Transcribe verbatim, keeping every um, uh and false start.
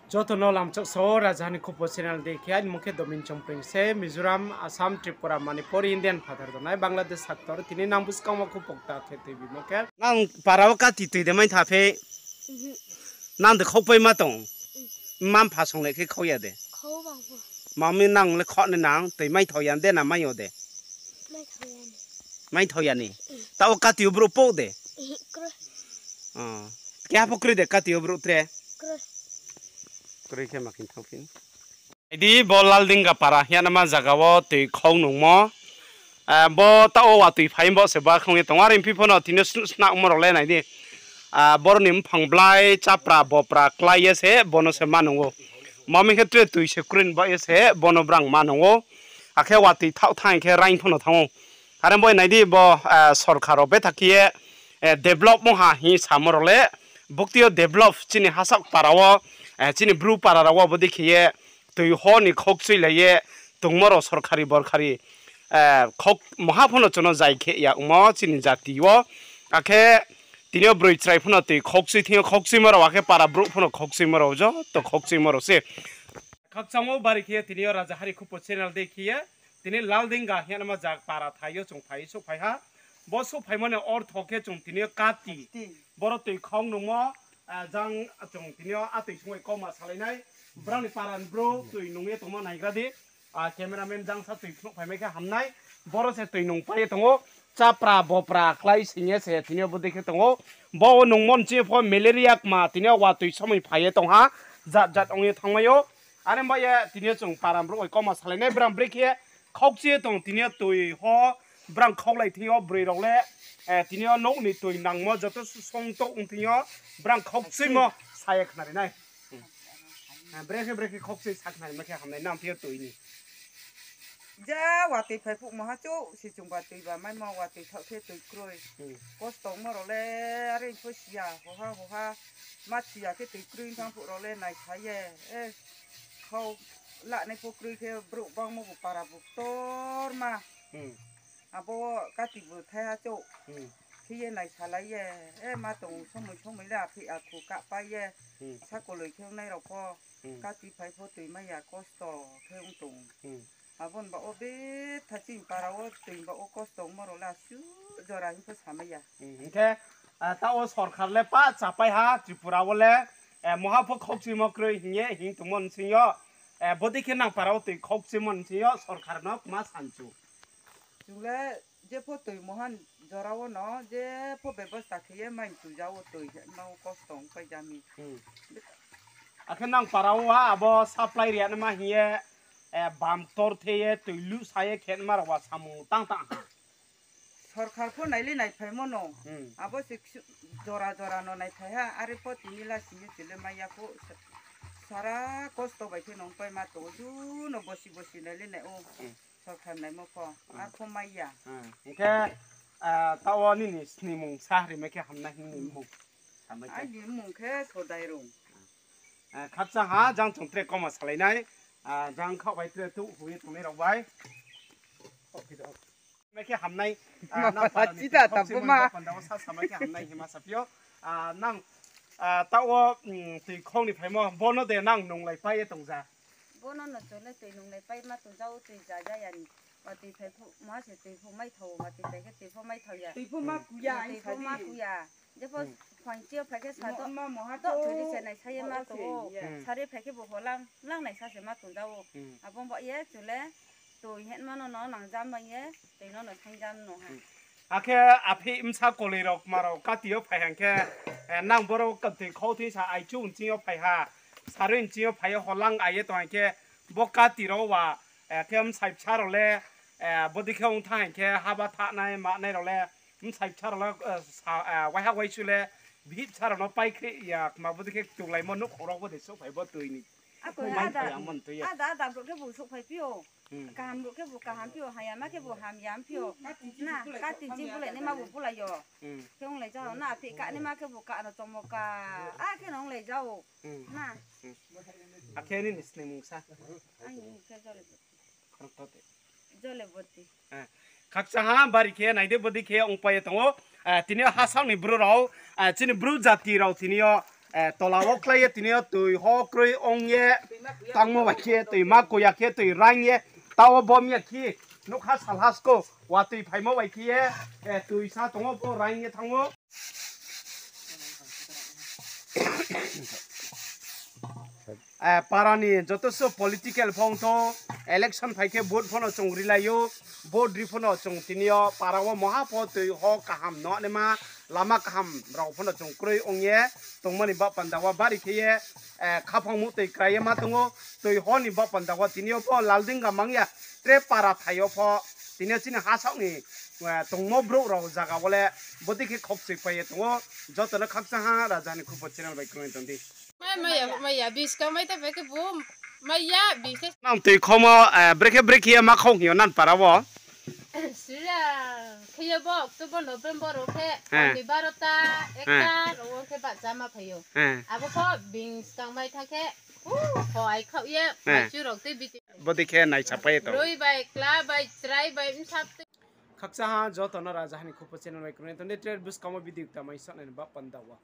Joto no lamchak so, Raja Hani Khupo channel de khe, aini mung khe Domin Chongpring se, Mizoram, Assam, Tripura, Manipur, Indian phathar tongnai, Bangladesh sector, tini nang buskang wo khupo kta khe tuibimo khe. Nang para wo kati tui de mai tha phe? Nang de khaupai ma tong? Mma mpha song le khe khau ya de? Mami nang le khau ni nang, tui mai thao ya de na mai yo de? Mai thao ya ni. Taoh wo kati wo brouh pho de? Keha pho kroi de kati wo brouh tre? Kroi khe ma khe thanng phi. Nai di, bo Laldinga para hing ye nama zaga wo tui khau nungmo. Bo taoh wo watoi phai bo se ba khong ye tong. Are phi pho no tini sn-, snakmo rao le nai di. Boro ni mphang blai, chapra, bopra klái ye se bono se ma nung ou. Mami khe tre tui se kroi ba ye se bono brang ma nung ou. Akhe watoi thaoh thanng khe raing pho no thanng ou. Are bo nai di bo, sorkar rao betha khe ye, develop ong ha hing samo rao le, bukti yo develop chini hasak para wo, chini bru para rao wo bodei khe ye, tui ho ni khaukchuilai ye tongmo rao sorkari borkari, khau-, maha pho no chung no zai khe ya ongmo chini jati wo. Akhe tini yo broi chrai pho no tui khaukchui thing yo khaukchuimo rao, akhe para brouh pho no khaukchuimo rao, joto khaukchuimo rao se. Khakchangmo bari khe ye tini yo Raja Hari Khupo channel de khe ye, tini Laldinga hing ye nama zaga para thai yo chung phai souhphai ha. Bo souhphaimo ni ortho khe chung tini yo kati. Boro tui khau nungmo, jang chung tini yo atoi sungwi kauma salai nai. Brang ni para ni brouh tui nung ye tongmo naigra di. Cameraman jang sa tui phnuh phaimai khe hamnai. Boro se tui nungpai ye tong ou. Chapra bopra klái sing ye se tini yo bodei khe tong ou. Bo nungmo nching pho malaria kma tini yo watoi somoi phai ye tong ha. Jat jat ong ye thanngmai ou. Are ba ye tini yo chung para ni brouh bai kauma salai nai, brang brekhe khaukchi ye tong tini yo tui ho, brang khaulai thing yo broi rao le, tini yo nouh ni tui nangmo joto song touh ong thing yo, brang khaukchimo sa ye khnari nai. Brekhe brekhe khaukchi sa khnari ma khe hamnai nang thing yo tui ni. Je watoi phai phuhmo ha chouh se chungba tuiba maimo watoi thaoh khe tui kroi. Kosto ongmo rao le are pho siya, hoha hoha ma siya khe tui kroi thanng phuh rao le naisa ye. Khau lanai pho kroi khe brouh bangmo bu para bu ktorma. Abo kati bu thaiha chouh khe ye naisalai ye, ma tong somoi somoi le aphi akhu kahpai ye, sakoloi khe ongnai rao pho, kati phai pho tui mai ya kosto khe ong tong. Abo ni baoh wo betha chini para wo tui ni baoh wo kosto ongmo rao le asuh jora hing pho samai ya. Hing khe, taoh wo sorkar le pah chapai ha Tripura wo le, maha pho khaukchimo kroi hing ye hing tongmo nching yo, bodei khe nang para wo tui khaukchimo nching yo sorkar no kma sanchu. Chung le jepho tui mohan jora wo no jepho bebosta khe ye mai tui ja wo tui ma wo kosto ongpai ja mi. Akhe nang para wo ha abo supply ri ya naima hing ye, bam ktor the ye tui luhsa ye khe naima rao wa samung tang tang ha. Sorkar pho nai le naiphaimo no. Abo se jora jora no naiphai ha, are pho tini la sing ye chile mai ya pho, sara kosto bai khe nungpai ma tong ou, ju no bosi bosi nai le nai ou. Sorkar naimo pho, arpho mai ya. Hing khe, taoh wo nini snimung sa rimai khe hamnai hing ni mmung. Aini mmung khe Sodai Rung. Khakchang ha, jang chung tre kauma salai nai. Jang khaoh bai tre tuh hui ye tongnai rao bai. Mai khe hamnai, nang para ni tui khaukchimo ni baoh panda wo sa samai khe hamnai hima saphi ou. Nang, taoh wo, tui khau ni phaimo, bo no de nang nunglai pai ye tong ja? Bo no no chung le tui nunglai pai ma tong ja ou, tui ja ja ya ni. Watoi phai phuh ma se tui pho mai thao, watoi phai khe tui pho mai thao ya. Tui pho ma ku ya. Jepho phaing chi yo phai khe sa do, do thoi di se naisa ye ma tong ou. Sari phai khe bu holang, lang naisa se ma tong ja ou. Abo baoh ye chung le tui hingma no no nang ja mai ye, tui no no saing ja no ha. Akhe aphi bsa koloi rao kma rao kati yo phai hang khe, nang boro tui khau thing sa aichu nching yo phai ha, sarui nching yo phai ye holang ai ye tong hang khe, bo kati rao wa, khe bsai bsa rao le, bodei khe ong thanng hang khe haba thanai manai rao le, bsai bsa rao le, waiha waisu le, bihih bsa rao no paikhri ya kma bodei khe ktonglaimo nouhkhong rao bodei souhphai bo tui ni. Ada ada brouh khe bu souhphai phi ou. Kaham brouh khe bu kaham phi ou, hamyama khe bu hamya phi ou. Na, kati jing bulai naima bu bulai yo. Khe onglai ja ou, na, aphi kanaima khe bu kano chomo ka, a khe no onglai ja ou. Na. Akhe nini snimung sa? Aini khe Joleboti. Khakchang ha, bari khe nai di, bodei khe ongpai ye tong ou. Tini yo hasaoh ni bru rao, chini bru jati rao tini yo, Tola wo klái ye tini yo toi ho kroi ong ye tangmo bai khe toi ma koya khe toi raing ye, taoh wo bom ya khe nukha salha sko watoi phaimo bai khe ye, toi sa tong ou, bo raing ye thanng ou. Para ni joto suh political pho ong thou, election phai khe vote pho no chung rilai ou, vote ri pho no chung tini yo para wo moha pho toi ho kaham no naima, lama kaham rao pho no chung kroi ong ye tongmo ni baoh panda wo bari khe ye khaphang muhtoi krai ye ma tong ou. Toi ho ni baoh panda wo tini yo pho Laldinga mang ya, tre para thai yo pho tini yo chini hasaoh ni tongmo brouh rao zaga wo le bodei khe khokchoi pai ye tong ou. Joto no khakchang ha Rajaha ni Khupo channel bai kroi tong di. Mai ya, mai ya, buskang mai ta bai khe bo mai ya, bis le. Nang toi khomo brekhe brekhe ye ma khau hing yo nan para wo? Sira, khe ye bo October, November rao khe, ni barota, ekta rao wo khe bahcha ma phai ou. Abo pho buskang mai thanng khe, kho ai khaoh ye, maichu rao tei biti. Bodei khe naisapai ye tong. Roi bai, kla bai, chrai bai, bsa tei. Khakchang ha joto no Rajaha ni Khupo channel bai kroi tong di, tre buskang wo video ta mai sa nai ni baoh panda wo.